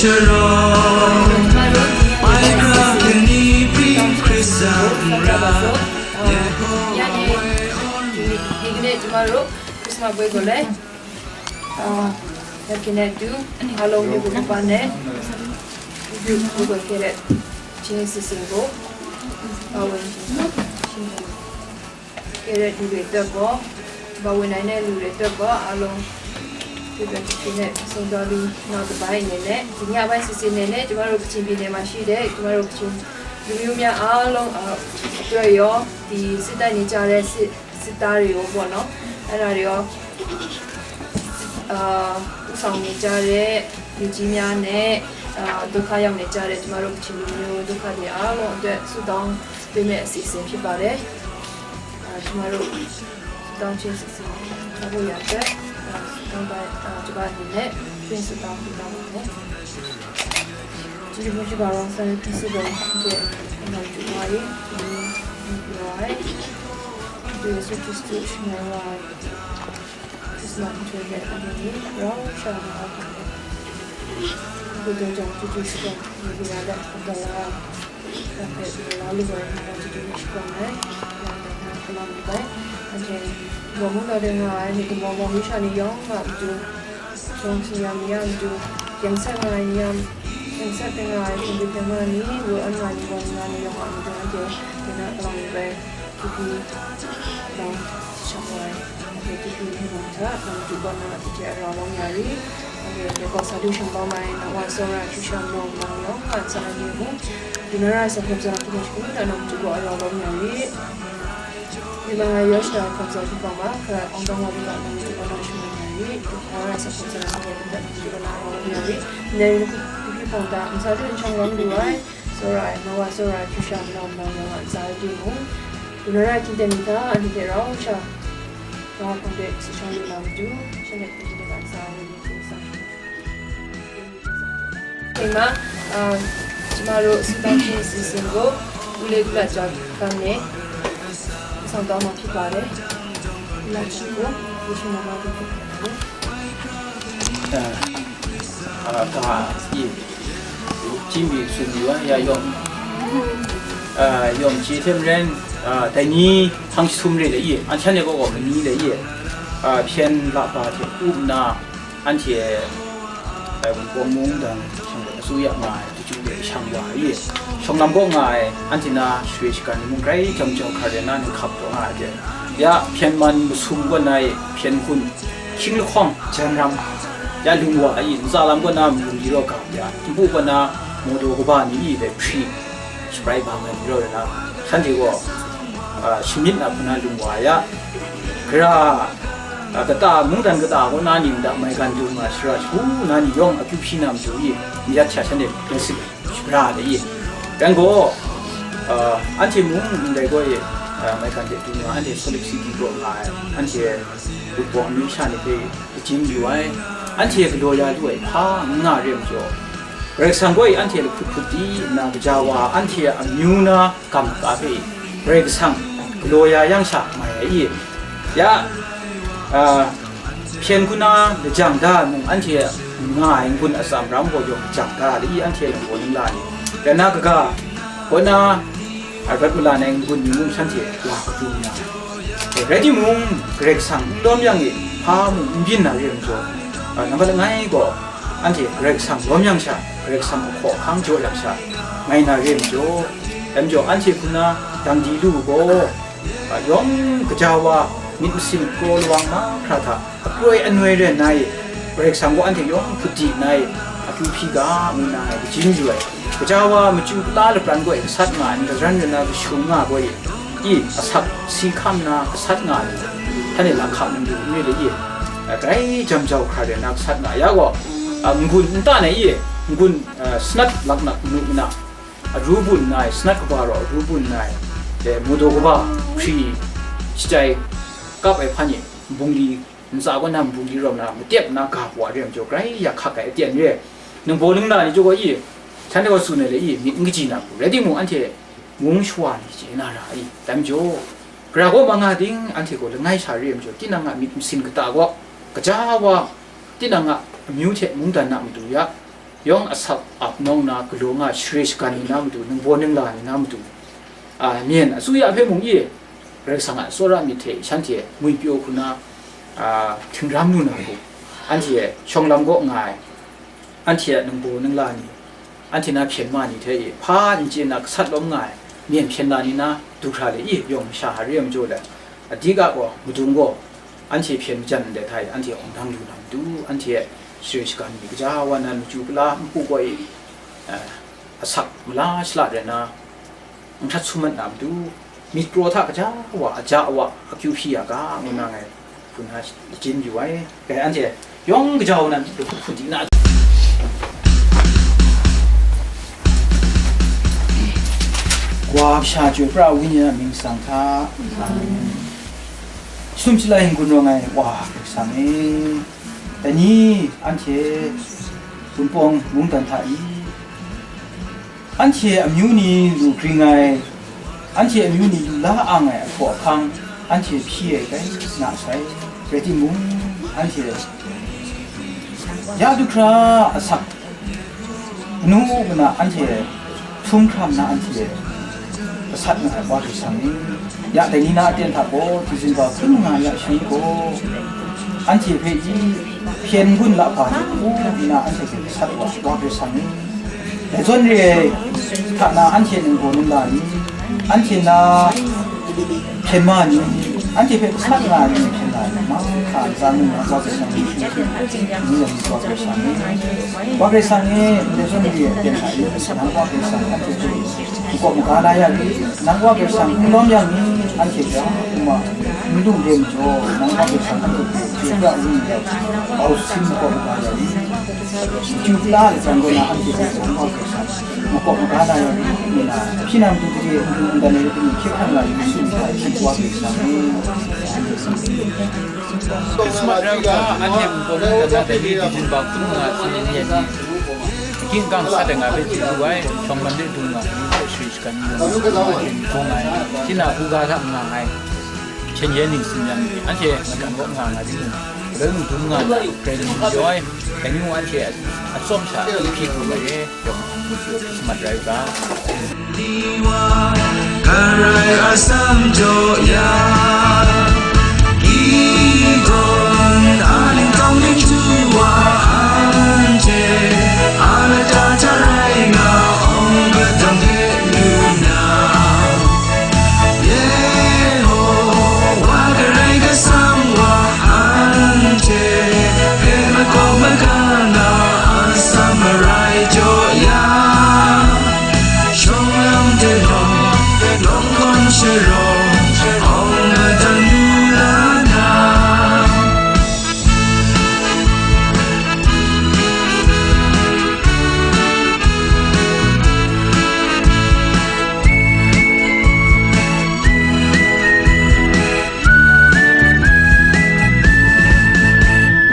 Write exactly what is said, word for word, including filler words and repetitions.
Shalom, my brother, ni pring Christ amra, Yehovah, ဒီနေ့ကျမတို့ Christmas ပွဲကိုလည်းအာလက်ခံတဲ့အတူအားလုံးမျိုးကိုပါနဲ့ပြုလုပ်ခဲ့တဲ့ချင်းစီစဉ်ကိုပါဝင်ခြင်းရှိနေတယ် ခဲ့တဲ့လူတွေအတွက်ကောပါဝင်နိုင်တဲ့လူတွေအတွက်ကောအားလုံးဒီလိုချစ်ချစ်နဲ့ဆုံးသွားပြီးနောက်တစ်ပိုင်းအနေနဲ့ဒီညပိုင်းစီစဉ်နေနဲ့ကျမတို့ကချင်ပြည်နယ်မှာရှိတဲ့ကျမတို့ကချင်လူမျိုးများအားလုံးအတွက်ရောဒီစစ်တပ်နေကြတဲ့စစ်စစ်သားတွေရောပေါ့နော်အဲ့ဒါတွေရောအာဦးဆောင်နေကြတဲ့လူကြီးများနဲ့အာဒုက္ခရောက်နေကြတဲ့ကျမတို့ကချင်လူမျိုးဒုက္ခတွေအားလုံးအတွက်ဆုတောင်းပေးမဲ့အစီအစဉ်ဖြစ်ပါတယ်။ အာကျမတို့တောင်းချင်းစစ်စစ်ထားဖို့ရအတွက်အာတောင်းပါအာကျမအနေနဲ့ပြင်ဆင်တောင်းပေးပါမယ်။ကျေးဇူးတင်ပါတယ်ဆရာပြည်သူ့ဘုံရဲ့အမှန်တရားရေးဒီလိုပြောရဲဒီလိုစစ်စစ်ရှင်ရပါဒီစမန်ထွေးတဲ့အမည်ရောရှာမအောင်ဘုဒ္ဓကြောင့်တူတူစတဲ့ဒီလိုရတဲ့အတ္တရာ Prophet Lalu Wai Mawjid English Kong ai, London na Kalam Dubai. Ake, Gomu Lodeng nga ai, ni Gomu Gomu Shani Yong nga matu, Yong Si Yam Yam matu, Yang Sa nga ai Yam, Yang Sa Peng nga ai, Kum Pi Peng nga ni, Wu An nga ni, Wan nga ni Yong nga matu, ake, ni na Kalam Dubai, Kuki, Long, Shang Wai. Anhte Kyihtpyu ni mung hta, nang matu kaw na a hte hte a rau lawm ya ri. Anhte ndai kaw sa du shang bau mai, nang wa tsawra ai hkyu sha nau nang yawng nga ntsa ai ni mung, du na ra ai sa hkawm sa na hkrum ai shagu hta nang matu kaw a rau lawm ya ri. Myi ma nga yaw shada ai hkawm sa hkrum bau ma, hkra awng dang wa lu ga nang matu kaw na shaman ya ri. Du na ra ai sa hkawm sa na hkrum ai hkrum hta nang matu kaw na a rau lawm ya ri. Ndai ni hku hpyi hpawng ta, ntsa hte nshang lawm lu ai, tsawra ai, nau wa tsawra ai hkyu sha nau nang yawng nga ntsa ai ni mung, du na ra ai hkying ten ni hta, anhte hte rau sha, Kawa hpang de si shawng lu na matu, shanhte hpyi ni mat sa ai ni hte sa. ဒီမှာအာကျမတို့စူတောင်းခြင်းစီစဉ်ကိုဦးလေးကုလကျော်ကမ်းနဲ့ဆောင်တောင်းမှာဖြစ်ပါတယ်။ကုလကျော်ကိုယေရှုနာမနဲ့ဖြစ်ပါတယ်။ အာအာကီး Jin mi sum yu a ya yawm, a, yawm chye hte maren, a, dai ni hpang jahtum re de i, an shanhte kaw gaw mani de i, a, hpyen laba hte up nna, anhte, a, Wunpawng mungdan shang gaw asuya nga ai, chyu de shang wa ai i, shawng lam kaw nga ai, anhte na share shagan ni mung grai jam jau hkra de na, ni hkap taw nga ai hte, ya hpyen man masum kaw na e, hpyen hkun, hkying lahkawng, jan ram, ya lung wa ai i, ntsa lam kaw na mung di raw ga, ya, npu kaw na mawdaw kaba ni i hpe hpri shabrai bang ai ni rawt ai na, shanhte gaw, a, shamyit na hpung na lung wa ya, gara, a, kata, mungdan kata kaw na ni nta maigan dung nga shara shagu na ni yawng akyu hpyi na matu i, myit sha shanhte blessing shara ai i, ran gaw, a, anhte mung ndai gaw e, a, maigan de dung nga, anhte Salt Lake City kaw nga ai, anhte Wunpawng amyu sha ni hpe, Kajin yu ai, anhte galaw ya lu ai hpa n nga re majaw, Karai Kasang gaw anhte lahput hput di nna, gaja wa anhte a amyu na gam kata hpe Karai Kasang galaw ya yang sha mai ai i? Ya, a, hpyen hkun na lajang da ai mung, anhte nga ai n-gun atsam ram gaw yawng lajang da ai i? Anhte lungbaw ningla ni, rai nna kaga, kaw na, a rat mala na n-gun ni mung shanhte la hkrum nga ai. Rai timung, Karai Kasang n lawm yang e, hpa mung n byin na re ai majaw, a, nambat langai gaw, anhte Karai Kasang lawm yang sha, Karai Kasang ahkaw ahkang jaw yang sha, mai na re ai majaw, dai majaw anhte hpung na dang di lu u gaw, a, yawng gaja wa myit masin kraw lawang mahkra hta, apraw anoi rai nna e, Karai Kasang gaw anhte yawng hput di nna e, akyu hpyi ga, ngu nna ngai kajin yu ai. Gaja wa machyu kata lapran gaw e gasat nga ai, ndai ran rai nna kashung nga gaw e, i, asak si hkam nna gasat nga ai, htan e lahkam n lu n re le i, a, grai jam jau hkra rai nna gasat nga ya gaw, a, n-gun nta na i, n-gun, a, sanat laknak nu nna, aru bun nna ai, sanat kaba rau aru bun nna ai, e, mawdaw kaba hkri shachyai kap ai hpan e, bungli ntsa kaw na bungli rawng na matep nna ga pwa re ai majaw, grai ya hkak ai aten re ai. Nang baw ningla ni jaw gaw i, shanhte gaw tsun ai le i, myit n kaji na hku, rai timung, anhte mung shawa ni chye na ra ai. Dai majaw, gara kaw ma nga ding, anhte gaw langai sha re ai majaw, tinang a myit masin kata gaw, gaja wa, tinang a amyu hte mungdan a matu ya, Yawng asak ap nawng na galaw nga share shagan ni na matu, ningbaw ningla ni na matu, a, myen asuya hpe mung i, Karai Kasang a tsawra myit hte shanhte ngwipyaw hku na, a, htingram lu na hku, anhte shawng lam kaw nga ai, anhte a ningbaw ningla ni, anhte na hpyen ma ni hte e hpa n chye na gasat lawm nga ai, myen hpyen na ni na du hkra le i, yawng masha hare ai majaw le, a, dika gaw, madung gaw, anhte hpyen majan ndai hta e, anhte awng dang lu na matu, anhte share shagan ni kaja wa nan machyu kala npu gaw e, a, asak mala shala rai na, n hkrat sum mat na matu, myit kraw hta kaja wa, aja wa, akyu hpyi ya ga, ngu na ngai hpun na lachyim yu ai. Dai anhte yawng kaja wa nan, hpun di na, Wa Kasha Chyoi Pra Wenyi a mying tsang hta. Amen. Sum shalai n-gun rawng ai Wa Karai Kasang e, dai ni anhte Wunpawng mungdan hta i, anhte amyu ni lu gring ai, anhte amyu ni lu la ang ai ahkaw ahkang, anhte hpyi ai kai na sai, rai timung, anhte ya du hkra asak, anu mana anhte htum hkram na anhte gasat nga ai Wa Karai Kasang e, ya dai ni na aten hta gaw, Disemba hkun nga ya shi gaw, anhte hpe i hpyen gun la hpa ni hku nna anhte hpe gasat wa, Wa Karai Kasang e, dai zawn re ai hta na anhte ningbaw ningla ni, anhte na hpyen ma ni, anhte hpe gasat nga ai ni hpyen nga ai ni, mahkra n tsa ngu na, Wa Karai Kasang e, ni yawng Wa Karai Kasang e, Wa Karai Kasang e, ndai zawn re ai aten hta e, nang Wa Karai Kasang anhte hpe makawp maga la ya ri, nang Wa Karai Kasang n lawm yang ni, anhte hpe a hkrum a, n lung de majaw, nang Wa Karai Kasang anhte hpe chye pra wi ndai, bau sin makawp maga ya ri, chyu la ai jan gaw na, anhte hpe nang Wa Karai Kasang makawp maga la ya ri, ngu na, hpyi na matu gade n gun n dan ai ni hkye hkrang nga yu su ai, shi Wa Karai Kasang e. Christmas rai u ga, anhte Wunpawng mungdan na dai ni Disemba hkun nga sin n yen ni, king kang sat ai nga hpe chye lu ai, shawng lam de dung nga ni, shari shagan ni, anhte bung ai, tina buga hta nga ai, hpyen yen ning tsin yan ni, anhte madan kaw nga nga ring nna, galoi mung dum nga na, grai ni jaw ai, dai ni mung anhte atsawm sha n hpyi hkrum ai e, yawng Christmas rai u ga. Karai asam jaw ya.